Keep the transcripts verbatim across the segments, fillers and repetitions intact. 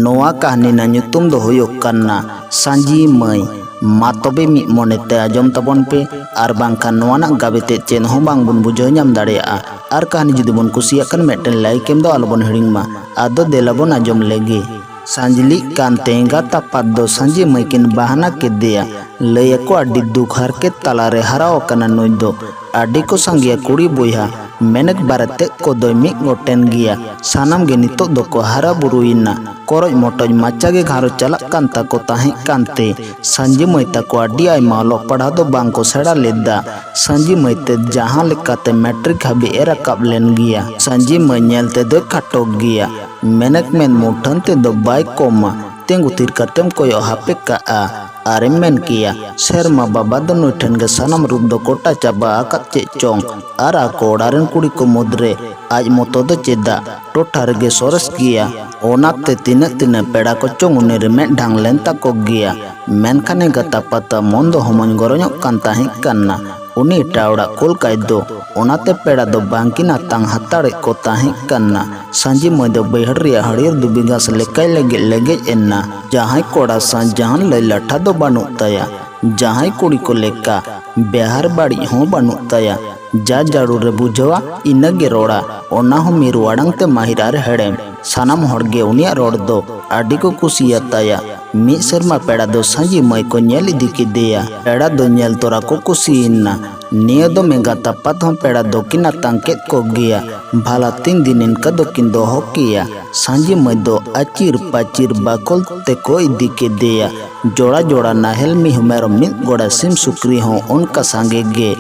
ᱱᱚᱣᱟ ᱠᱟᱹᱦᱱᱤ ᱨᱮᱱᱟᱜ ᱧᱩᱛᱩᱢ ᱫᱚ ᱦᱩᱭᱩᱜ ᱠᱟᱱᱟ ᱥᱟᱸᱡᱤ ᱢᱟᱹᱭ᱾ ᱢᱟ ᱛᱚᱵᱮ ᱢᱤᱫ ᱢᱚᱱᱮ ᱛᱮ ᱟᱸᱡᱚᱢ ᱛᱟᱵᱚᱱ ᱯᱮ, ᱟᱨ ᱵᱟᱝᱠᱷᱟᱱ ᱱᱚᱣᱟ ᱨᱮᱱᱟᱜ ᱜᱟᱵᱮ ᱛᱮᱫ ᱪᱮᱫ ᱦᱚᱸ ᱵᱟᱝ ᱵᱚᱱ ᱵᱩᱡᱷᱟᱹᱣ ᱧᱟᱢ ᱫᱟᱲᱮᱭᱟᱜᱼᱟ᱾ ᱟᱨ ᱠᱟᱹᱦᱱᱤ ᱡᱩᱫᱤ ᱵᱚᱱ ᱠᱩᱥᱤᱭᱟᱜ ᱠᱷᱟᱱ ᱢᱤᱫᱴᱮᱱ like ᱮᱢ ᱫᱚ ᱟᱞᱚ ᱵᱚᱱ ᱦᱤᱲᱤᱧ ᱢᱟ᱾ ᱟᱫᱚ ᱫᱮᱞᱟ ᱵᱚᱱ ᱟᱸᱡᱚᱢ ᱞᱮᱜᱮ᱾ ᱥᱟᱸᱡᱽᱞᱤᱜ ᱠᱟᱱᱛᱮ ᱮᱸᱜᱟᱛ ᱟᱯᱟᱛ ᱫᱚ ᱥᱟᱸᱡᱤ ᱢᱟᱹᱭ ᱠᱤᱱ ᱵᱟᱦᱱᱟ ᱠᱮᱫᱮᱭᱟ᱾ ᱞᱟᱹᱭ ᱟᱠᱚ ᱟᱹᱰᱤ ᱫᱩᱠ ᱦᱟᱨᱠᱮᱛ ᱛᱟᱞᱟᱨᱮ ᱦᱟᱨᱟ ᱟᱠᱟᱱᱟ ᱱᱩᱭ ᱫᱚ᱾ ᱟᱹᱰᱤ ᱠᱚ ᱥᱟᱸᱜᱮᱭᱟ ᱠᱩᱲᱤ ᱵᱚᱭᱦᱟ, ᱢᱮᱱᱮᱠ ᱵᱟᱨᱮ ᱛᱮᱫ ᱠᱚᱫᱚᱭ ᱢᱤᱫ ᱜᱚᱴᱮᱱ ᱜᱮᱭᱟ᱾ ᱥᱟᱱᱟᱢ ᱜᱮ ᱱᱤᱛᱚᱜ ᱫᱚᱠᱚ ᱦᱟᱨᱟ ᱵᱩᱨᱩᱭᱮᱱᱟ᱾ ᱠᱚᱨᱚᱡ ᱢᱚᱴᱚᱡ ᱢᱟᱪᱟ ᱜᱮ ᱜᱷᱟᱨᱚᱸᱡᱽ ᱪᱟᱞᱟᱜ ᱠᱟᱱ ᱛᱟᱠᱚ ᱛᱟᱦᱮᱸ ᱠᱟᱱᱛᱮ ᱥᱟᱸᱡᱤ ᱢᱟᱹᱭ ᱛᱟᱠᱚ ᱟᱹᱰᱤ ᱟᱭᱢᱟ ᱚᱞᱚᱜ ᱯᱟᱲᱦᱟᱣ ᱫᱚ ᱵᱟᱝ ᱠᱚ ᱥᱮᱬᱟ ᱞᱮᱫᱟ᱾ ᱥᱟᱸᱡᱤ ᱢᱟᱹᱭ ᱛᱮᱫ ᱡᱟᱦᱟᱸ ᱞᱮᱠᱟᱛᱮ ᱢᱮᱴᱨᱤᱠ ᱦᱟᱹᱵᱤᱡ ᱮ ᱨᱟᱠᱟᱵ ᱞᱮᱱ ᱜᱮᱭᱟ᱾ ᱥᱟᱸᱡᱤ ᱢᱟᱹᱭ ᱧᱮᱞ ᱛᱮᱫᱚᱭ ᱠᱷᱟᱴᱚ ᱜᱮᱭᱟ᱾ ᱢᱮᱱᱮᱠ ᱢᱮᱱ ᱢᱩᱴᱷᱟᱹᱱ ᱛᱮᱫᱚ ᱵᱟᱭ ᱠᱚᱢᱟ᱾ ᱛᱤᱸᱜᱩ ᱛᱷᱤᱨ ᱠᱟᱛᱮᱢ ᱠᱚᱭᱚᱜ ᱦᱟᱯᱮ ᱠᱟᱜᱼᱟ᱾ ᱟᱨᱮᱢ ᱢᱮᱱ ᱠᱮᱭᱟ, ᱥᱮᱨᱢᱟ ᱵᱟᱵᱟ ᱫᱚ ᱱᱩᱭ ᱴᱷᱮᱱ ᱜᱮ ᱥᱟᱱᱟᱢ ᱨᱩᱯ ᱫᱚ ᱠᱚᱴᱟ ᱪᱟᱵᱟ ᱟᱠᱟᱫ ᱪᱮᱫ ᱪᱚᱝ᱾ ᱟᱨ ᱟᱠᱚ ᱚᱲᱟᱜ ᱨᱮᱱ ᱠᱩᱲᱤ ᱠᱚ ᱢᱩᱫᱽᱨᱮ ᱟᱡ ᱢᱚᱛᱚ ᱫᱚ ᱪᱮᱫᱟᱜ, ᱴᱚᱴᱷᱟ ᱨᱮᱜᱮ ᱥᱚᱨᱮᱥ ᱜᱮᱭᱟ᱾ ᱚᱱᱟᱛᱮ ᱛᱤᱱᱟᱹᱜ ᱛᱤᱱᱟᱹᱜ ᱯᱮᱲᱟ ᱠᱚᱪᱚᱝ ᱩᱱᱤ ᱨᱮ ᱢᱮᱫ ᱰᱷᱟᱝ ᱞᱮᱱ ᱛᱟᱠᱚ ᱜᱮᱭᱟ᱾ ᱢᱮᱱᱠᱷᱟᱱ ᱮᱸᱜᱟᱛ ᱟᱯᱟᱛᱟᱜ ᱢᱚᱱ ᱫᱚ ᱦᱚᱢᱚᱧ ᱜᱚᱨᱚᱧᱚᱜ ᱠᱟᱱ ᱛᱟᱦᱮᱸ ᱠᱟᱱᱟ᱾ ᱩᱱᱤ ᱮᱴᱟᱜ ᱚᱲᱟᱜ ᱠᱩᱞ ᱠᱟᱭ ᱫᱚ᱾ ᱚᱱᱟᱛᱮ ᱯᱮᱲᱟ ᱫᱚ ᱵᱟᱝᱠᱤᱱ ᱟᱛᱟᱝ ᱦᱟᱛᱟᱲᱮᱫ ᱠᱚ ᱛᱟᱦᱮᱸ ᱠᱟᱱᱟ᱾ ᱥᱟᱸᱡᱤ ᱢᱟᱹᱭ ᱫᱚ ᱵᱟᱹᱭᱦᱟᱹᱲ ᱨᱮᱭᱟᱜ ᱦᱟᱹᱨᱭᱟᱹᱲ ᱫᱷᱩᱵᱤ ᱜᱷᱟᱥ ᱞᱮᱠᱟᱭ ᱞᱮᱜᱮᱡ ᱞᱮᱜᱮᱡ ᱮᱱᱟ᱾ ᱡᱟᱦᱟᱸᱭ ᱠᱚᱲᱟ ᱥᱟᱶ ᱡᱟᱦᱟᱱ ᱞᱟᱹᱭ ᱞᱟᱴᱷᱟ ᱫᱚ ᱵᱟᱹᱱᱩᱜ ᱛᱟᱭᱟ, ᱡᱟᱦᱟᱸᱭ ᱠᱩᱲᱤ ᱠᱚ ᱞᱮᱠᱟ ᱵᱮᱦᱟᱨ ᱵᱟᱹᱲᱤᱡ ᱦᱚᱸ ᱵᱟᱹᱱᱩᱜ ᱛᱟᱭᱟ᱾ ᱡᱟ ᱡᱟᱹᱨᱩᱲ ᱨᱮ ᱵᱩᱡᱷᱟᱹᱣᱟ, ᱤᱱᱟᱹᱜᱮ ᱨᱚᱲᱟ, ᱚᱱᱟ ᱦᱚᱸ ᱢᱤᱨᱩ ᱟᱲᱟᱝ ᱛᱮ ᱢᱟᱹᱦᱤᱨ ᱟᱨ ᱦᱮᱲᱮᱢ᱾ ᱥᱟᱱᱟᱢ ᱦᱚᱲ ᱜᱮ ᱩᱱᱤᱭᱟᱜ ᱨᱚᱲ ᱫᱚ ᱟᱹᱰᱤ ᱠᱚ ᱠᱩᱥᱤᱭᱟᱛᱟᱭᱟ᱾ ᱢᱤᱫ ᱥᱮᱨᱢᱟ ᱯᱮᱲᱟ ᱫᱚ ᱥᱟᱸᱡᱤ ᱢᱟᱹᱭ ᱠᱚ ᱧᱮᱞ ᱤᱫᱤ ᱠᱮᱫᱮᱭᱟ᱾ ᱯᱮᱲᱟ ᱫᱚ ᱧᱮᱞ ᱛᱚᱨᱟ ᱠᱚ ᱠᱩᱥᱤᱭᱮᱱᱟ᱾ ᱱᱤᱭᱟᱹ ᱫᱚ ᱮᱸᱜᱟᱛ ᱟᱯᱟᱛ ᱦᱚᱸ ᱯᱮᱲᱟ ᱫᱚᱠᱤᱱ ᱟᱛᱟᱝ ᱠᱮᱫ ᱠᱚᱜᱮᱭᱟ᱾ ᱵᱷᱟᱞᱟ ᱛᱤᱱ ᱫᱤᱱ ᱤᱱᱠᱟᱹ ᱫᱚᱠᱤᱱ ᱫᱚᱦᱚ ᱠᱮᱭᱟ? ᱥᱟᱸᱡᱤ ᱢᱟᱹᱭ ᱫᱚ ᱟᱹᱪᱤᱨ ᱯᱟᱹᱪᱤᱨ ᱵᱟᱠᱷᱳᱞ ᱛᱮᱠᱚ ᱤᱫᱤ ᱠᱮᱫᱮᱭᱟ᱾ ᱡᱚᱲᱟ ᱡᱚᱲᱟ ᱱᱟᱦᱮᱞ, ᱢᱤᱦᱩ ᱢᱮᱨᱚᱢ, ᱢᱤᱫ ᱜᱚᱲᱟ ᱥᱤᱢ ᱥᱩᱠᱨᱤ ᱦᱚᱸ ᱚᱱᱠᱟ ᱥᱟᱸᱜᱮ ᱜᱮ᱾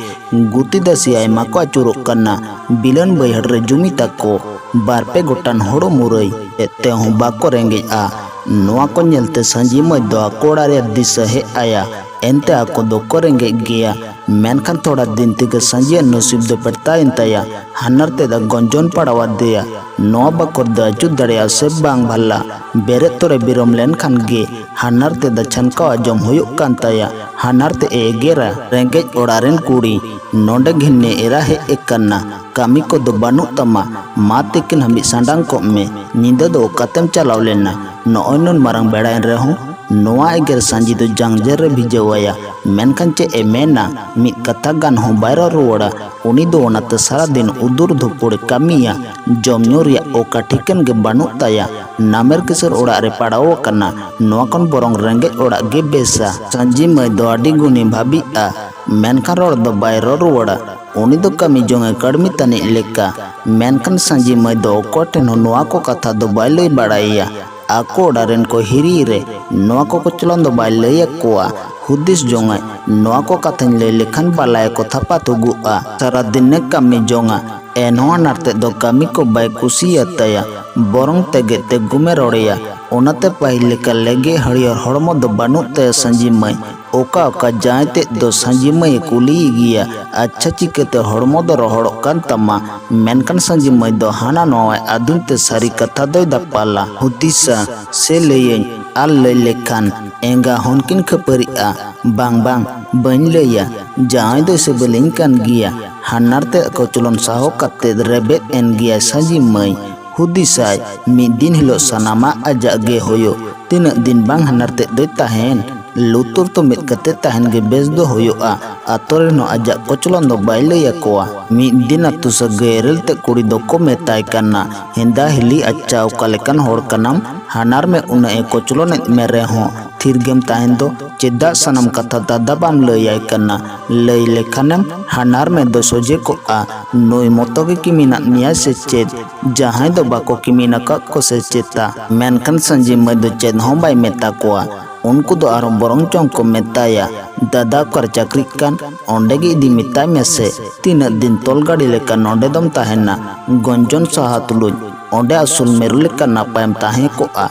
ᱜᱩᱛᱤ ᱫᱟᱹᱥᱤ ᱟᱭᱢᱟ ᱠᱚ ᱟᱹᱪᱩᱨᱚᱜ ᱠᱟᱱᱟ᱾ ᱵᱤᱞᱟᱹᱱ ᱵᱟᱹᱭᱦᱟᱹᱲ ᱨᱮ ᱡᱩᱢᱤ ᱛᱟᱠᱚ, ᱵᱟᱨ ᱯᱮ ᱜᱚᱴᱟᱝ ᱦᱳᱲᱳ ᱢᱩᱨᱟᱹᱭ᱾ ᱮᱱ ᱛᱮᱦᱚᱸ ᱵᱟᱠᱚ ᱨᱮᱸᱜᱮᱡᱼᱟ᱾ ᱱᱚᱣᱟ ᱠᱚ ᱧᱮᱞᱛᱮ ᱥᱟᱸᱡᱤ ᱢᱟᱹᱭ ᱫᱚ ᱟᱠᱚ ᱚᱲᱟᱜ ᱨᱮᱭᱟᱜ ᱫᱤᱥᱟᱹ ᱦᱮᱡ ᱟᱭᱟ᱾ ᱮᱱᱛᱮ ᱟᱠᱚ ᱫᱚᱠᱚ ᱨᱮᱸᱜᱮᱡ ᱜᱮᱭᱟ᱾ ᱢᱮᱱᱠᱷᱟᱱ ᱛᱷᱚᱲᱟ ᱫᱤᱱ ᱛᱮᱜᱮ ᱥᱟᱸᱡᱤᱭᱟᱜ ᱱᱚᱥᱤᱵ ᱫᱚ ᱯᱮᱴᱛᱟᱭᱮᱱ ᱛᱟᱭᱟ᱾ ᱦᱟᱱᱟᱨ ᱛᱮᱫ ᱜᱚᱸᱡᱚᱱ ᱯᱟᱲᱟᱣ ᱟᱫᱮᱭᱟ᱾ ᱱᱚᱣᱟ ᱵᱟᱠᱷᱚᱨ ᱫᱚ ᱟᱹᱪᱩᱨ ᱫᱟᱲᱮᱭᱟᱜᱼᱟ ᱥᱮ ᱵᱟᱝ ᱵᱷᱟᱞᱟ? ᱵᱮᱨᱮᱫ ᱛᱚᱨᱮ ᱵᱤᱨᱚᱢ ᱞᱮᱱᱠᱷᱟᱱ ᱜᱮ ᱦᱟᱱᱟᱨ ᱛᱮᱫ ᱪᱷᱟᱱᱠᱟᱣ ᱟᱸᱡᱚᱢ ᱦᱩᱭᱩᱜ ᱠᱟᱱ ᱛᱟᱭᱟ᱾ ᱦᱟᱱᱟᱨ ᱛᱮᱫ ᱮ ᱮᱜᱮᱨᱟ, "ᱨᱮᱸᱜᱮᱡ ᱚᱲᱟᱜ ᱨᱮᱱ ᱠᱩᱲᱤ, ᱱᱚᱰᱮ ᱜᱷᱤᱱᱱᱮ ᱮᱨᱟ ᱦᱮᱡ ᱟᱠᱟᱱᱟ, ᱠᱟᱹᱢᱤ ᱠᱚᱫᱚ ᱵᱟᱹᱱᱩᱜ ᱛᱟᱢᱟ, ᱢᱟ ᱛᱤᱠᱤᱱ ᱦᱟᱹᱵᱤᱡ ᱥᱟᱸᱰᱟᱝ ᱠᱚᱜ ᱢᱮ, ᱧᱤᱫᱟᱹ ᱫᱚ ᱚᱠᱟᱛᱮᱢ ᱪᱟᱞᱟᱣ ᱞᱮᱱᱟ?" ᱱᱚᱜᱼᱚᱭ ᱱᱩᱱ ᱢᱟᱨᱟᱝ ᱵᱮᱲᱟᱭᱮᱱ ᱨᱮᱦᱚᱸ ᱱᱚᱣᱟ ᱮᱜᱮᱨ ᱥᱟᱸᱡᱤ ᱫᱚ ᱡᱟᱝᱡᱮᱨ ᱨᱮ ᱵᱷᱤᱡᱟᱹᱣᱟᱭᱟ᱾ ᱢᱮᱱᱠᱷᱟᱱ ᱪᱮᱫ ᱮ ᱢᱮᱱᱟ, ᱢᱤᱫ ᱠᱟᱛᱷᱟ ᱜᱟᱱ ᱦᱚᱸ ᱵᱟᱭ ᱨᱚᱲ ᱨᱩᱣᱟᱹᱲᱟ᱾ ᱩᱱᱤ ᱫᱚ ᱚᱱᱟᱛᱮ ᱥᱟᱨᱟ ᱫᱤᱱ ᱩᱫᱩᱨ ᱫᱷᱩᱯᱩᱲᱮ ᱠᱟᱹᱢᱤᱭᱟ᱾ ᱡᱚᱢ ᱧᱩ ᱨᱮᱭᱟᱜ ᱚᱠᱟ ᱴᱷᱤᱠᱟᱹᱱ ᱜᱮ ᱵᱟᱹᱱᱩᱜ ᱛᱟᱭᱟ᱾ ᱱᱟᱢᱮᱨ ᱠᱤᱥᱟᱹᱨ ᱚᱲᱟᱜ ᱨᱮ ᱯᱟᱲᱟᱣ ᱟᱠᱟᱱᱟ᱾ ᱱᱚᱣᱟ ᱠᱷᱚᱱ ᱵᱚᱨᱚᱝ ᱨᱮᱸᱜᱮᱡ ᱚᱲᱟᱜ ᱜᱮ ᱵᱮᱥᱟ᱾ ᱥᱟᱸᱡᱤ ᱢᱟᱹᱭ ᱫᱚ ᱟᱹᱰᱤ ᱜᱩᱱᱤ ᱵᱷᱟᱹᱵᱤᱜᱼᱟ, ᱢᱮᱱᱠᱷᱟᱱ ᱨᱚᱲ ᱫᱚ ᱵᱟᱭ ᱨᱚᱲ ᱨᱩᱣᱟᱹᱲᱟ᱾ ᱩᱱᱤ ᱫᱚ ᱠᱟᱹᱢᱤ ᱡᱚᱝ ᱮ ᱠᱟᱹᱲᱢᱤ ᱛᱟᱹᱱᱤᱡ ᱞᱮᱠᱟ᱾ ᱢᱮᱱᱠᱷᱟᱱ ᱥᱟᱸᱡᱤ ᱢᱟᱹᱭ ᱫᱚ ᱚᱠᱚᱭ ᱴᱷᱮᱱ ᱦᱚᱸ ᱱᱚᱣᱟ ᱠᱚ ᱠᱟᱛᱷᱟ ᱫᱚ ᱵᱟᱭ ᱞᱟᱹᱭ ᱵᱟᱲᱟᱭᱮᱭᱟ᱾ ᱟᱠᱚ ᱚᱲᱟᱜ ᱨᱮᱱ ᱠᱚ ᱦᱤᱨᱤ ᱨᱮ ᱱᱚᱣᱟ ᱠᱚ ᱠᱚᱪᱞᱚᱱ ᱫᱚ ᱵᱟᱭ ᱞᱟᱹᱭ ᱟᱠᱚᱣᱟ᱾ ᱦᱩᱫᱤᱥ ᱡᱚᱝᱟᱭ, ᱱᱚᱣᱟ ᱠᱚ ᱠᱟᱛᱷᱟᱧ ᱞᱟᱹᱭ ᱞᱮᱠᱷᱟᱱ ᱵᱟᱞᱟᱭ ᱠᱚ ᱛᱷᱟᱯᱟ ᱛᱩᱜᱩᱜᱼᱟ᱾ ᱥᱟᱨᱟ ᱫᱤᱱᱮ ᱠᱟᱹᱢᱤ ᱡᱚᱝᱟ, ᱮᱱᱦᱚᱸ ᱦᱟᱱᱟᱨ ᱛᱮᱫ ᱫᱚ ᱠᱟᱹᱢᱤ ᱠᱚ ᱵᱟᱭ ᱠᱩᱥᱤᱭᱟᱛᱟᱭᱟ᱾ ᱵᱚᱨᱚᱝ ᱛᱮᱜᱮᱫ ᱛᱮ ᱜᱩᱢᱮ ᱨᱚᱲᱮᱭᱟ᱾ ᱚᱱᱟᱛᱮ ᱯᱟᱹᱦᱤᱞ ᱞᱮᱠᱟ ᱞᱮᱜᱮ ᱦᱟᱹᱨᱭᱟᱹᱲ ᱦᱚᱲᱢᱚ ᱫᱚ ᱵᱟᱹᱱᱩᱜ ᱛᱟᱭᱟ ᱥᱟᱸᱡᱤ ᱢᱟᱹᱭ᱾ ᱚᱠᱟ ᱚᱠᱟ ᱡᱟᱶᱟᱭ ᱛᱮᱫ ᱫᱚ ᱥᱟᱸᱡᱤ ᱢᱟᱹᱭᱮ ᱠᱩᱞᱤᱭᱮ ᱜᱮᱭᱟ, "ᱟᱪᱪᱷᱟ, ᱪᱤᱠᱟᱹᱛᱮ ᱦᱚᱲᱢᱚ ᱫᱚ ᱨᱚᱦᱚᱲᱚᱜ ᱠᱟᱱ ᱛᱟᱢᱟ?" ᱢᱮᱱᱠᱷᱟᱱ ᱥᱟᱸᱡᱤ ᱢᱟᱹᱭ ᱫᱚ ᱦᱟᱱᱟ ᱱᱚᱣᱟᱭ ᱟᱹᱫᱩᱧ ᱛᱮ ᱥᱟᱹᱨᱤ ᱠᱟᱛᱷᱟ ᱫᱚᱭ ᱫᱟᱯᱟᱞᱟ᱾ ᱦᱩᱫᱤᱥᱟ, ᱥᱮ ᱞᱟᱹᱭᱟᱹᱧ, ᱟᱨ ᱞᱟᱹᱭ ᱞᱮᱠᱷᱟᱱ ᱮᱸᱜᱟ ᱦᱚᱱ ᱠᱤᱱ ᱠᱷᱟᱹᱯᱟᱹᱨᱤᱜᱼᱟ᱾ ᱵᱟᱝ, ᱵᱟᱝ, ᱵᱟᱹᱧ ᱞᱟᱹᱭᱟ᱾ ᱡᱟᱶᱟᱭ ᱫᱚᱭ ᱥᱤᱵᱤᱞᱤᱧ ᱠᱟᱱ ᱜᱮᱭᱟ᱾ ᱦᱟᱱᱟᱨ ᱛᱮᱫ ᱠᱚᱪᱞᱚᱱ ᱥᱟᱦᱚ ᱠᱟᱛᱮᱫ ᱨᱮᱵᱮᱫ ᱮᱱ ᱜᱮᱭᱟᱭ ᱥᱟᱸᱡᱤ ᱢᱟᱹᱭ᱾ ᱦᱩᱫᱤᱥᱟᱭ, ᱢᱤᱫ ᱫᱤᱱ ᱦᱤᱞᱳᱜ ᱥᱟᱱᱟᱢᱟᱜ ᱟᱡᱟᱜ ᱜᱮ ᱦᱩᱭᱩᱜ᱾ ᱛᱤᱱᱟᱹᱜ ᱫᱤᱱ ᱵᱟᱝ ᱦᱟᱱᱟᱨ ᱛᱮᱫ ᱫᱚᱭ ᱛᱟᱦᱮᱱ? ᱞᱩᱛᱩᱨ ᱛᱚ ᱢᱤᱫ ᱠᱟᱛᱮ ᱛᱟᱦᱮᱱ ᱜᱮ ᱵᱮᱥ ᱫᱚ ᱦᱩᱭᱩᱜᱼᱟ᱾ ᱟᱛᱳ ᱨᱮᱱ ᱦᱚᱸ ᱟᱡᱟᱜ ᱠᱚᱪᱞᱚᱱ ᱫᱚ ᱵᱟᱭ ᱞᱟᱹᱭ ᱟᱠᱚᱣᱟ᱾ ᱢᱤᱫ ᱫᱤᱱ ᱟᱛᱳ ᱥᱟᱹᱜᱟᱹᱭ ᱮᱨᱮᱞ ᱛᱮ ᱠᱩᱲᱤ ᱫᱚᱠᱚ ᱢᱮᱛᱟᱭ ᱠᱟᱱᱟ, "ᱦᱮᱸᱫᱟ ᱦᱤᱞᱤ, ᱟᱪᱪᱷᱟ, ᱚᱠᱟ ᱞᱮᱠᱟᱱ ᱦᱚᱲ ᱠᱟᱱᱟᱢ? ᱦᱟᱱᱟᱨ ᱢᱮ ᱩᱱᱟᱹᱜ ᱮ ᱠᱚᱪᱞᱚᱱᱮᱫ ᱢᱮ ᱨᱮᱦᱚᱸ ᱛᱷᱤᱨ ᱜᱮᱢ ᱛᱟᱦᱮᱱ ᱫᱚ᱾ ᱪᱮᱫᱟᱜ ᱥᱟᱱᱟᱢ ᱠᱟᱛᱷᱟ ᱫᱟᱫᱟ ᱵᱟᱢ ᱞᱟᱹᱭᱟᱭ ᱠᱟᱱᱟ? ᱞᱟᱹᱭ ᱞᱮᱠᱷᱟᱱᱮᱢ ᱦᱟᱱᱟᱨ ᱢᱮ ᱫᱚ ᱥᱚᱡᱷᱮ ᱠᱚᱜᱼᱟ᱾ ᱱᱩᱭ ᱢᱚᱛᱚ ᱜᱮ ᱠᱤᱢᱤᱱᱟᱜ ᱢᱮᱭᱟᱭ ᱥᱮ ᱪᱮᱫ? ᱡᱟᱦᱟᱸᱭ ᱫᱚ ᱵᱟᱠᱚ ᱠᱤᱢᱤᱱ ᱟᱠᱟᱫ ᱠᱚ ᱥᱮ ᱪᱮᱛᱟ?" ᱢᱮᱱᱠᱷᱟᱱ ᱥᱟᱸᱡᱤ ᱢᱟᱹᱭ ᱫᱚ ᱪᱮᱫ ᱦᱚᱸ ᱵᱟᱭ ᱢᱮᱛᱟ ᱠᱚᱣᱟ᱾ ᱩᱱᱠᱩ ᱫᱚ ᱟᱨᱦᱚᱸ ᱵᱚᱨᱚᱝ ᱪᱚᱝ ᱠᱚ ᱢᱮᱛᱟᱭᱟ, "ᱫᱟᱫᱟ ᱚᱠᱟᱨᱮ ᱪᱟᱹᱠᱨᱤᱜ ᱠᱟᱱ? ᱚᱸᱰᱮ ᱜᱮ ᱤᱫᱤ ᱢᱮᱛᱟᱭ ᱢᱮᱥᱮ᱾ ᱛᱤᱱᱟᱹᱜ ᱫᱤᱱ ᱛᱚᱞ ᱜᱟᱹᱰᱤ ᱞᱮᱠᱟ ᱱᱚᱸᱰᱮ ᱫᱚᱢ ᱛᱟᱦᱮᱱᱟ? ᱜᱚᱸᱡᱚᱱ ᱥᱟᱦᱟ ᱛᱩᱞᱩᱡ ᱚᱸᱰᱮ ᱟᱹᱥᱩᱞ ᱢᱮᱨᱩ ᱞᱮᱠᱟ ᱱᱟᱯᱟᱭᱮᱢ ᱛᱟᱦᱮᱸ ᱠᱚᱜᱼᱟ᱾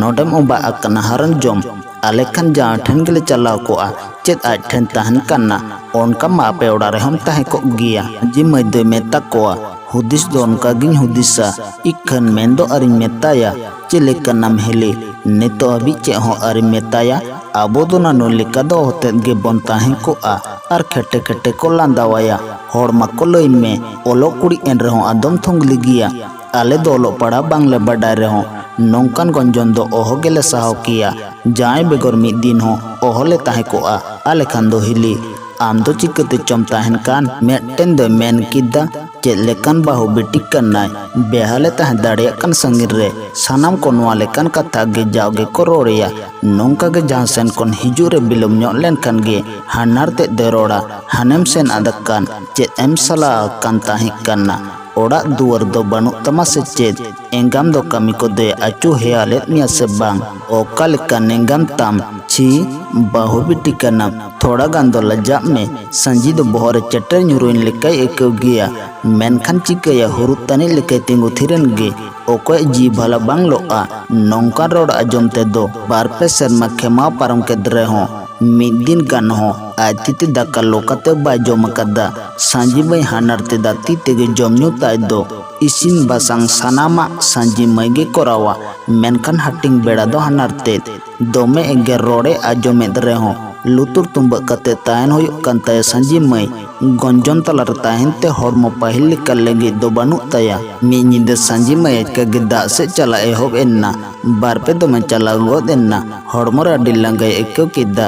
ᱱᱚᱸᱰᱮᱢ ᱚᱵᱟᱜ ᱟᱠᱟᱱᱟ ᱦᱟᱨᱚᱱ ᱡᱚᱢ, ᱟᱞᱮ ᱠᱷᱟᱱ ᱡᱟᱦᱟᱸ ᱴᱷᱮᱱ ᱜᱮᱞᱮ ᱪᱟᱞᱟᱣ ᱠᱚᱜᱼᱟ, ᱪᱮᱫ ᱟᱡ ᱴᱷᱮᱱ ᱛᱟᱦᱮᱱ ᱠᱟᱱᱟ? ᱚᱱᱠᱟ ᱢᱟ ᱟᱯᱮ ᱚᱲᱟᱜ ᱨᱮᱦᱚᱸᱢ ᱛᱟᱦᱮᱸ ᱠᱚᱜ ᱜᱮᱭᱟ᱾ ᱥᱟᱹᱧᱡᱤ ᱢᱟᱹᱭ ᱫᱚᱭ ᱢᱮᱛᱟ ᱠᱚᱣᱟ, ᱦᱩᱫᱤᱥ ᱫᱚ ᱚᱱᱠᱟ ᱜᱤᱧ ᱦᱩᱫᱤᱥᱟ, ᱤᱠᱷᱟᱹᱱ ᱢᱮᱱ ᱫᱚ ᱟᱨᱤᱧ ᱢᱮᱛᱟᱭᱟ᱾ ᱪᱮᱫ ᱞᱮᱠᱟᱱᱟᱢ ᱦᱤᱞᱤ? ᱱᱤᱛᱚᱜ ᱦᱟᱹᱵᱤᱡ ᱪᱮᱫ ᱦᱚᱸ ᱟᱨᱤᱧ ᱢᱮᱛᱟᱭᱟ᱾ ᱟᱵᱚ ᱫᱚ ᱱᱟ ᱱᱩᱭ ᱞᱮᱠᱟ ᱫᱚ ᱦᱚᱛᱮᱫ ᱜᱮᱵᱚᱱ ᱛᱟᱦᱮᱸ ᱠᱚᱜᱼᱟ ᱟᱨ ᱠᱷᱮᱴᱮ ᱠᱷᱮᱴᱮ ᱠᱚ ᱞᱟᱸᱫᱟᱣᱟᱭᱟ᱾ ᱦᱚᱲ ᱢᱟᱠᱚ ᱞᱟᱹᱭ ᱢᱮ, ᱚᱞᱚᱜ ᱠᱩᱲᱤ ᱮᱱ ᱨᱮᱦᱚᱸ ᱟᱫᱚᱢ ᱛᱷᱩᱝᱜᱽᱞᱤ ᱜᱮᱭᱟ᱾ ᱟᱞᱮ ᱫᱚ ᱚᱞᱚᱜ ᱯᱟᱲᱦᱟᱣ ᱵᱟᱝᱞᱮ ᱵᱟᱰᱟᱭ ᱨᱮᱦᱚᱸ ᱱᱚᱝᱠᱟᱱ ᱜᱚᱸᱡᱚᱱ ᱫᱚ ᱚᱦᱚ ᱜᱮᱞᱮ ᱥᱟᱦᱟᱣ ᱠᱮᱭᱟ᱾ ᱡᱟᱶᱟᱭ ᱵᱮᱜᱚᱨ ᱢᱤᱫ ᱫᱤᱱ ᱦᱚᱸ ᱚᱦᱚ ᱞᱮ ᱛᱟᱦᱮᱸ ᱠᱚᱜᱼᱟ᱾ ᱟᱞᱮ ᱠᱷᱟᱱ ᱫᱚ ᱦᱤᱞᱤ, ᱟᱢ ᱫᱚ ᱪᱤᱠᱟᱹᱛᱮ ᱪᱚᱢ ᱛᱟᱦᱮᱱ ᱠᱟᱱ? ᱢᱤᱫᱴᱮᱱ ᱫᱚᱭ ᱢᱮᱱ ᱠᱮᱫᱟ, ᱪᱮᱫ ᱞᱮᱠᱟᱱ ᱵᱟᱹᱦᱩ ᱵᱤᱴᱤ ᱠᱟᱱᱟᱭ? ᱵᱮᱦᱟ ᱞᱮ ᱛᱟᱦᱮᱸ ᱫᱟᱲᱮᱭᱟᱜ ᱠᱟᱱ ᱥᱟᱺᱜᱤᱧ ᱨᱮ ᱥᱟᱱᱟᱢ ᱠᱚ ᱱᱚᱣᱟ ᱞᱮᱠᱟᱱ ᱠᱟᱛᱷᱟ ᱜᱮ ᱡᱟᱣ ᱜᱮᱠᱚ ᱨᱚᱲᱮᱭᱟ᱾ ᱱᱚᱝᱠᱟ ᱜᱮ ᱡᱟᱦᱟᱸ ᱥᱮᱱ ᱠᱷᱚᱱ ᱦᱤᱡᱩᱜ ᱨᱮ ᱵᱤᱞᱚᱢ ᱧᱚᱜ ᱞᱮᱱᱠᱷᱟᱱ ᱜᱮ ᱦᱟᱱᱟᱨ ᱛᱮᱫ ᱫᱚᱭ ᱨᱚᱲᱟ, ᱦᱟᱱᱮᱢ ᱥᱮᱱ ᱟᱫ ᱟᱠᱟᱱ, ᱪᱮᱫ ᱮᱢ ᱥᱟᱞᱟ ᱟᱠᱟᱱ ᱛᱟᱦᱮᱸ ᱠᱟᱱᱟ? ᱚᱲᱟᱜ ᱫᱩᱣᱟᱹᱨ ᱫᱚ ᱵᱟᱹᱱᱩᱜ ᱛᱟᱢᱟ ᱥᱮ ᱪᱮᱫ? ᱮᱸᱜᱟᱢ ᱫᱚ ᱠᱟᱹᱢᱤ ᱠᱚᱫᱚᱭ ᱟᱹᱪᱩ ᱦᱮᱭᱟ ᱞᱮᱫ ᱢᱮᱭᱟ ᱥᱮ ᱵᱟᱝ? ᱚᱠᱟ ᱞᱮᱠᱟᱱ ᱮᱸᱜᱟᱢ ᱛᱟᱢ? ᱪᱷᱤ, ᱵᱟᱹᱦᱩ ᱵᱤᱴᱤ ᱠᱟᱱᱟᱢ, ᱛᱷᱚᱲᱟ ᱜᱟᱱ ᱫᱚ ᱞᱟᱡᱟᱜ ᱢᱮ᱾ ᱥᱟᱹᱧᱡᱤ ᱫᱚ ᱵᱚᱦᱚᱜ ᱨᱮ ᱪᱮᱴᱮᱨ ᱧᱩᱨᱩᱭᱮᱱ ᱞᱮᱠᱟᱭ ᱟᱹᱭᱠᱟᱹᱣ ᱜᱮᱭᱟ, ᱢᱮᱱᱠᱷᱟᱱ ᱪᱤᱠᱟᱹᱭᱟ, ᱦᱩᱨᱩᱫ ᱛᱟᱹᱱᱤᱡ ᱞᱮᱠᱟᱭ ᱛᱤᱸᱜᱩ ᱛᱷᱤᱨᱮᱱ ᱜᱮ᱾ ᱚᱠᱚᱭᱟᱜ ᱡᱤᱣᱤ ᱵᱷᱟᱞᱟ ᱵᱟᱝ ᱞᱚᱜᱼᱟ? ᱱᱚᱝᱠᱟᱱ ᱨᱚᱲ ᱟᱸᱡᱚᱢ ᱛᱮᱫᱚ ᱵᱟᱨ ᱯᱮ ᱥᱮᱨᱢᱟ ᱠᱷᱮᱢᱟᱣ ᱯᱟᱨᱚᱢ ᱠᱮᱫ ᱨᱮᱦᱚᱸ ᱢᱤᱫ ᱫᱤᱱ ᱜᱟᱱ ᱦᱚᱸ ᱟᱡ ᱛᱤ ᱛᱮ ᱫᱟᱠᱟ ᱞᱚ ᱠᱟᱛᱮ ᱵᱟᱭ ᱡᱚᱢ ᱟᱠᱟᱫᱟ᱾ ᱥᱟᱹᱧᱡᱤ ᱢᱟᱹᱭ ᱦᱟᱱᱟᱨ ᱛᱮᱫᱟᱜ ᱛᱤ ᱛᱮᱜᱮ ᱡᱚᱢ ᱧᱩ ᱛᱟᱭ ᱫᱚ᱾ ᱤᱥᱤᱱ ᱵᱟᱥᱟᱝ ᱥᱟᱱᱟᱢᱟᱜ ᱥᱟᱹᱧᱡᱤ ᱢᱟᱹᱭ ᱜᱮ ᱠᱚᱨᱟᱣᱟ, ᱢᱮᱱᱠᱷᱟᱱ ᱦᱟᱹᱴᱤᱧ ᱵᱮᱲᱟ ᱫᱚ ᱦᱟᱱᱟᱨ ᱛᱮᱫ᱾ ᱫᱚᱢᱮ ᱮᱜᱮᱨ ᱨᱚᱲᱮ ᱟᱸᱡᱚᱢᱮᱫ ᱨᱮᱦᱚᱸ ᱞᱩᱛᱩᱨ ᱛᱩᱢᱵᱟᱹᱜ ᱠᱟᱛᱮ ᱛᱟᱦᱮᱱ ᱦᱩᱭᱩᱜ ᱠᱟᱱ ᱛᱟᱭᱟ ᱥᱟᱹᱧᱡᱤ ᱢᱟᱹᱭ᱾ ᱜᱚᱸᱡᱚᱱ ᱛᱟᱞᱟᱨᱮ ᱛᱟᱦᱮᱱ ᱛᱮ ᱦᱚᱲᱢᱚ ᱯᱟᱹᱦᱤᱞ ᱞᱮᱠᱟ ᱞᱟᱹᱜᱤᱫ ᱫᱚ ᱵᱟᱹᱱᱩᱜ ᱛᱟᱭᱟ᱾ ᱢᱤᱫ ᱧᱤᱫᱟᱹ ᱥᱟᱹᱧᱡᱤ ᱢᱟᱹᱭ ᱟᱪᱠᱟ ᱜᱮ ᱫᱟᱜ ᱥᱮᱫ ᱪᱟᱞᱟᱜ ᱮᱦᱚᱵ ᱮᱱᱟ᱾ ᱵᱟᱨ ᱯᱮ ᱫᱚᱢᱮ ᱪᱟᱞᱟᱣ ᱜᱚᱫ ᱮᱱᱟ᱾ ᱦᱚᱲᱢᱚ ᱨᱮ ᱟᱹᱰᱤ ᱞᱟᱸᱜᱟᱭ ᱟᱹᱭᱠᱟᱹᱣ ᱠᱮᱫᱟ᱾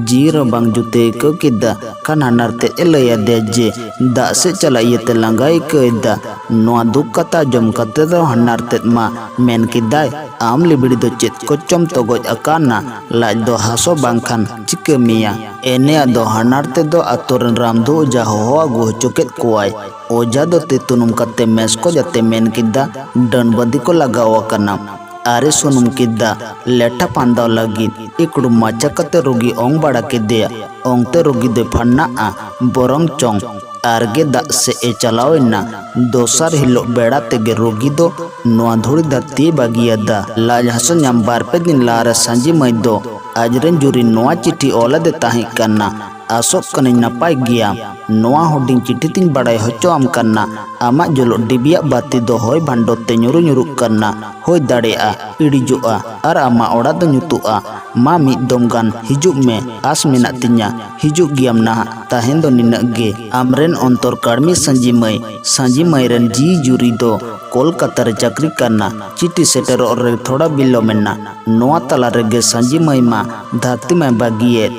ᱡᱤᱣᱤ ᱨᱮ ᱵᱟᱝ ᱡᱩᱛᱮ ᱟᱹᱭᱠᱟᱹᱣ ᱠᱮᱫᱟ᱾ ᱠᱷᱟᱱ ᱦᱟᱱᱟᱨ ᱛᱮᱫ ᱮ ᱞᱟᱹᱭ ᱟᱫᱮᱭᱟ ᱡᱮ ᱫᱟᱜ ᱥᱮᱫ ᱪᱟᱞᱟᱜ ᱤᱭᱟᱹᱛᱮ ᱞᱟᱸᱜᱟᱭ ᱟᱹᱭᱠᱟᱹᱣ ᱮᱫᱟ᱾ ᱱᱚᱣᱟ ᱫᱩᱠ ᱠᱟᱛᱷᱟ ᱟᱸᱡᱚᱢ ᱠᱟᱛᱮ ᱫᱚ ᱦᱟᱱᱟᱨ ᱛᱮᱫ ᱢᱟ ᱢᱮᱱ ᱠᱮᱫᱟᱭ, ᱟᱢ ᱞᱤᱵᱤᱲ ᱫᱚ ᱪᱮᱫ ᱠᱚᱪᱚᱢ ᱛᱚᱜᱚᱡ ᱟᱠᱟᱱᱟ? ᱞᱟᱡ ᱫᱚ ᱦᱟᱥᱚ ᱵᱟᱝᱠᱷᱟᱱ ᱪᱤᱠᱟᱹ ᱢᱮᱭᱟ? ᱮᱱᱮ ᱟᱫᱚ ᱦᱟᱱᱟᱨ ᱛᱮᱫᱚ ᱟᱛᱳ ᱨᱮᱱ ᱨᱟᱢᱫᱷᱩ ᱚᱡᱷᱟ ᱦᱚᱦᱚ ᱟᱹᱜᱩ ᱦᱚᱪᱚ ᱠᱮᱫ ᱠᱚᱣᱟᱭ᱾ ᱚᱡᱷᱟ ᱫᱚ ᱛᱤ ᱛᱩᱱᱩᱢ ᱠᱟᱛᱮ ᱢᱮᱥ ᱠᱚ ᱡᱟᱛᱮ ᱢᱮᱱ ᱠᱮᱫᱟ, ᱰᱟᱹᱱ ᱵᱟᱹᱫᱤ ᱠᱚ ᱞᱟᱜᱟᱣ ᱟᱠᱟᱱᱟ᱾ ᱟᱨᱮ ᱥᱩᱱᱩᱢ ᱠᱮᱫᱟ ᱞᱮᱴᱷᱟ ᱯᱷᱟᱸᱫᱟᱣ ᱞᱟᱹᱜᱤᱫ᱾ ᱤᱠᱲᱩᱢ ᱢᱟᱪᱷᱟ ᱠᱟᱛᱮ ᱨᱩᱜᱤ ᱚᱝ ᱵᱟᱲᱟ ᱠᱮᱫᱮᱭᱟ᱾ ᱚᱝᱛᱮ ᱨᱩᱜᱤ ᱫᱚᱭ ᱯᱷᱟᱱᱱᱟᱜᱼᱟ᱾ ᱵᱚᱨᱚᱝ ᱪᱚᱝ ᱟᱨᱜᱮ ᱫᱟᱜ ᱥᱮᱫ ᱮ ᱪᱟᱞᱟᱣ ᱮᱱᱟ᱾ ᱫᱚᱥᱟᱨ ᱦᱤᱞᱳᱜ ᱵᱮᱲᱟ ᱛᱮᱜᱮ ᱨᱳᱜᱤ ᱫᱚ ᱱᱚᱣᱟ ᱫᱷᱩᱲᱤ ᱫᱷᱟᱹᱨᱛᱤᱭ ᱵᱟᱹᱜᱤᱭᱟᱫᱟ᱾ ᱞᱟᱡ ᱦᱟᱹᱥᱩ ᱧᱟᱢ ᱵᱟᱨ ᱯᱮ ᱫᱤᱱ ᱞᱟᱦᱟᱨᱮ ᱥᱟᱸᱡᱤ ᱢᱟᱹᱭ ᱫᱚ ᱟᱡᱨᱮᱱ ᱡᱩᱨᱤ ᱱᱚᱣᱟ ᱪᱤᱴᱷᱤ ᱚᱞ ᱟᱫᱮ ᱛᱟᱦᱮᱸ ᱠᱟᱱᱟ, "ᱟᱥᱚᱜ ᱠᱟᱹᱱᱟᱹᱧ ᱱᱟᱯᱟᱭ ᱜᱮᱭᱟᱢ᱾ ᱱᱚᱣᱟ ᱦᱩᱰᱤᱧ ᱪᱤᱴᱷᱤ ᱛᱤᱧ ᱵᱟᱲᱟᱭ ᱦᱚᱪᱚᱣᱟᱢ ᱠᱟᱱᱟ, ᱟᱢᱟᱜ ᱡᱩᱞᱩᱜ ᱰᱤᱵᱤᱭᱟᱜ ᱵᱟᱹᱛᱤ ᱫᱚ ᱦᱚᱭ ᱵᱷᱟᱱᱰᱚ ᱛᱮ ᱧᱩᱨᱩ ᱧᱩᱨᱩᱜ ᱠᱟᱱᱟ᱾ ᱦᱩᱭ ᱫᱟᱲᱮᱭᱟᱜᱼᱟ ᱤᱲᱤᱡᱚᱜᱼᱟ ᱟᱨ ᱟᱢᱟᱜ ᱚᱲᱟᱜ ᱫᱚ ᱧᱩᱛᱩᱜᱼᱟ᱾ ᱢᱟ ᱢᱤᱫ ᱫᱚᱢ ᱜᱟᱱ ᱦᱤᱡᱩᱜ ᱢᱮ, ᱟᱥ ᱢᱮᱱᱟᱜ ᱛᱤᱧᱟ᱾ ᱦᱤᱡᱩᱜ ᱜᱮᱭᱟᱢ ᱱᱟᱦᱟᱜ, ᱛᱟᱦᱮᱱ ᱫᱚ ᱱᱤᱱᱟᱹᱜ ᱜᱮ᱾ ᱟᱢᱨᱮᱱ ᱚᱱᱛᱚᱨ ᱠᱟᱹᱲᱢᱤ ᱥᱟᱸᱡᱤ ᱢᱟᱹᱭ᱾" ᱥᱟᱸᱡᱤ ᱢᱟᱹᱭ ᱨᱮᱱ ᱡᱤᱣᱤ ᱡᱩᱨᱤ ᱫᱚ ᱠᱳᱞᱠᱟᱛᱟ ᱨᱮ ᱪᱟᱹᱠᱨᱤ ᱠᱟᱱᱟ᱾ ᱪᱤᱴᱷᱤ ᱥᱮᱴᱮᱨᱚᱜ ᱨᱮ ᱛᱷᱚᱲᱟ ᱵᱤᱞᱚᱢ ᱮᱱᱟ᱾ ᱱᱚᱣᱟ ᱛᱟᱞᱟ ᱨᱮᱜᱮ ᱥᱟᱸᱡᱤ ᱢᱟᱹᱭ ᱢᱟ ᱫᱷᱟᱹᱨᱛᱤ ᱢᱟᱭ ᱵᱟᱹᱜᱤᱭᱮᱫ᱾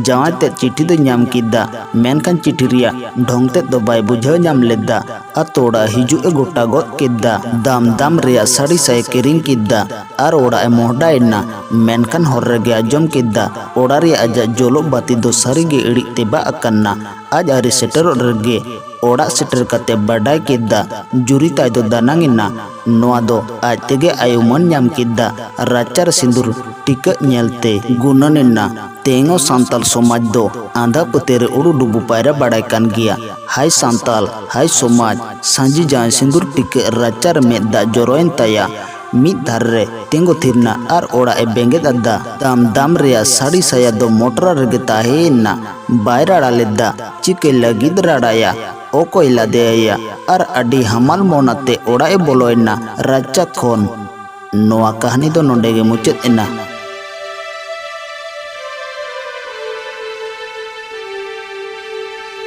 ᱡᱟᱶᱟᱭ ᱛᱮᱫ ᱪᱤᱴᱷᱤ ᱫᱚ ᱧᱟᱢ ᱠᱮᱫᱟ, ᱢᱮᱱᱠᱷᱟᱱ ᱪᱤᱴᱷᱤ ᱨᱮᱭᱟᱜ ᱰᱷᱚᱝ ᱛᱮᱫ ᱫᱚ ᱵᱟᱭ ᱵᱩᱡᱷᱟᱹᱣ ᱧᱟᱢ ᱞᱮᱫᱟ᱾ ᱟᱛᱳ ᱚᱲᱟᱜ ᱦᱤᱡᱩᱜ ᱮ ᱜᱚᱴᱟ ᱜᱚᱫ ᱠᱮᱫᱟ᱾ ᱫᱟᱢ ᱫᱟᱢ ᱨᱮᱭᱟᱜ ᱥᱟᱹᱲᱤ ᱥᱟᱭ ᱠᱤᱨᱤᱧ ᱠᱮᱫᱟ ᱟᱨ ᱚᱲᱟᱜ ᱮ ᱢᱚᱦᱰᱟᱭᱮᱱᱟ᱾ ᱢᱮᱱᱠᱷᱟᱱ ᱦᱚᱨ ᱨᱮᱜᱮ ᱟᱸᱡᱚᱢ ᱠᱮᱫᱟ, ᱚᱲᱟᱜ ᱨᱮᱭᱟᱜ ᱟᱡᱟᱜ ᱡᱚᱞᱚᱜ ᱵᱟᱹᱛᱤ ᱫᱚ ᱥᱟᱹᱨᱤᱜᱮ ᱤᱲᱤᱡ ᱛᱮᱵᱟᱜ ᱟᱠᱟᱱᱟ᱾ ᱟᱡ ᱟᱹᱣᱨᱤ ᱥᱮᱴᱮᱨᱚᱜ ᱨᱮᱜᱮ ᱚᱲᱟᱜ ᱥᱮᱴᱮᱨ ᱠᱟᱛᱮ ᱵᱟᱰᱟᱭ ᱠᱮᱫᱟ, ᱡᱩᱨᱤ ᱛᱟᱭ ᱫᱚ ᱫᱟᱱᱟᱝ ᱮᱱᱟ᱾ ᱱᱚᱣᱟ ᱫᱚ ᱟᱡ ᱛᱮᱜᱮ ᱟᱭ ᱩᱢᱟᱹᱱ ᱧᱟᱢ ᱠᱮᱫᱟ᱾ ᱨᱟᱪᱟᱨ ᱥᱤᱸᱫᱩᱨ ᱴᱤᱠᱟᱹᱜ ᱧᱮᱞᱛᱮ ᱜᱩᱱᱟᱹᱱ ᱮᱱᱟ᱾ ᱛᱮᱦᱮᱧ ᱦᱚᱸ ᱥᱟᱱᱛᱟᱞ ᱥᱚᱢᱟᱡᱽ ᱫᱚ ᱟᱸᱫᱷᱟ ᱯᱟᱹᱛᱭᱟᱹᱣ ᱨᱮ ᱩᱲᱩ ᱰᱩᱵᱩ ᱯᱟᱭᱨᱟ ᱵᱟᱲᱟᱭ ᱠᱟᱱ ᱜᱮᱭᱟ᱾ ᱦᱟᱭ ᱥᱟᱱᱛᱟᱞ, ᱦᱟᱭ ᱥᱚᱢᱟᱡᱽ, ᱥᱟᱸᱡᱤ ᱡᱟᱶᱟᱭ ᱥᱤᱸᱫᱩᱨ ᱴᱤᱠᱟᱹᱜ ᱨᱟᱪᱟᱨ ᱢᱮᱫ ᱫᱟᱜ ᱡᱚᱨᱚᱭᱮᱱ ᱛᱟᱭᱟ᱾ ᱢᱤᱫ ᱫᱷᱟᱨᱮ ᱨᱮ ᱛᱤᱸᱜᱩ ᱛᱷᱤᱨ ᱮᱱᱟ ᱟᱨ ᱚᱲᱟᱜ ᱮ ᱵᱮᱸᱜᱮᱫ ᱟᱫᱟ᱾ ᱫᱟᱢ ᱫᱟᱢ ᱨᱮᱭᱟᱜ ᱥᱟᱹᱲᱤ ᱥᱟᱭᱟ ᱫᱚ ᱢᱚᱴᱨᱟ ᱨᱮᱜᱮ ᱛᱟᱦᱮᱸᱭᱮᱱᱟ᱾ ᱵᱟᱭ ᱨᱟᱲᱟ ᱞᱮᱫᱟ᱾ ᱪᱤᱠᱟᱹ ᱞᱟᱹᱜᱤᱫ ᱨᱟᱲᱟᱭᱟ? ᱚᱠᱚᱭ ᱞᱟᱫᱮᱭᱟᱭᱟ? ᱟᱨ ᱟᱹᱰᱤ ᱦᱟᱢᱟᱞ ᱢᱚᱱ ᱟᱛᱮ ᱚᱲᱟᱜ ᱮ ᱵᱚᱞᱚᱭᱮᱱᱟ ᱨᱟᱪᱟ ᱠᱷᱚᱱ᱾ ᱱᱚᱣᱟ ᱠᱟᱹᱦᱱᱤ ᱫᱚ ᱱᱚᱰᱮ ᱜᱮ ᱢᱩᱪᱟᱹᱫ ᱮᱱᱟ᱾